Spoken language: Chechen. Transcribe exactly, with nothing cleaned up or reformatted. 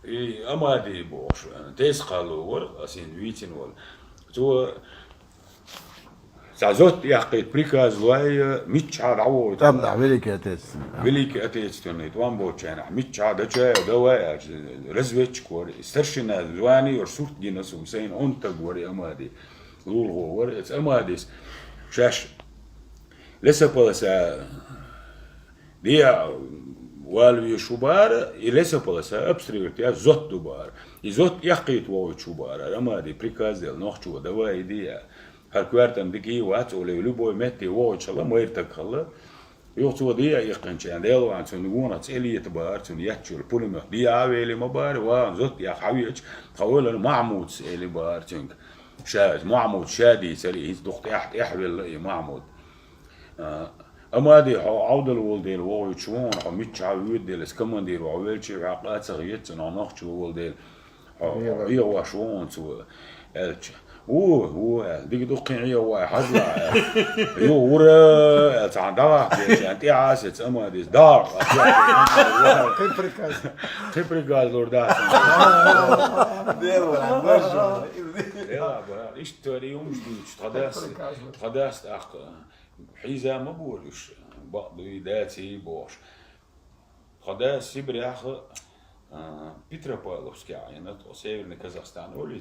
И Амади бохуш, Тайса-Кхало вара, ас хӀинца вийцина волу. Цо цхьа зотта яьккхийта приказ лой, миччахьа дӀавойту. Там да, Великий Отец. Великий Отец, тӀом боцучу хенахь, миччахьа дача а, давай аьлча, разведчик вара, старшина звани вара, сурт гина суна, сайна онда стаг вара и Амади. Лулахо вара, эца Амадис шаьш лесополоса де а вала везаш ву бара, и лесополоса обстреливать ян зотта ду бара. И зотта эккхийта вохуьйтуш ву бара. Амади приказ делла, нохчо, давай иди а. ХӀара коьртана дика а вац, олий, любой метте вохуьйтуш хилла, майра стаг хилла. Юха цо де а иккхинчу хенахь, Делан ван цунна гонах цӀе лета бара, цунна етташ йолу пулемёт де а вели ма бара, ван зотта яха хьавеача, тхан ойланна Махьмудас эли бара цуьнга. Ша, Махьмуд ша дийцара, и хӀинца дукха тӀаьхьа, тӀаьхьа велла и Махьмуд. А, Амади, хьо Ӏовдал волу дела вохуьйтуш ву хьуна, хьо миччахьа воьду дела, аса командир ву, хьо велча, хьо къа а ца хета, цунах нохчо волу дела, хьо, хьо эгӀош ву хьуна цо, аьлча. Ву, ву, аьлла, дика ду кхин эгӀой, хьажал, аьлла. Ю, ура, аьлла, цхьаьна дӀавахка дерш, аьлла, тӀаьхьа а сецна Амадис, дакъа! Кхин приказ. Кхин приказ лур дац. Дела, бажа. Дела, ба, иштта тори юмаш дуьйцуш, тхан дас, тхан дас тӀаккха. Хьийза ма бора уьш, бакъ дуй, даций бохуш. Тхан дас Сибрехь, а, Петропавловскехь Ӏийна, тхо Северный Казахстан олий,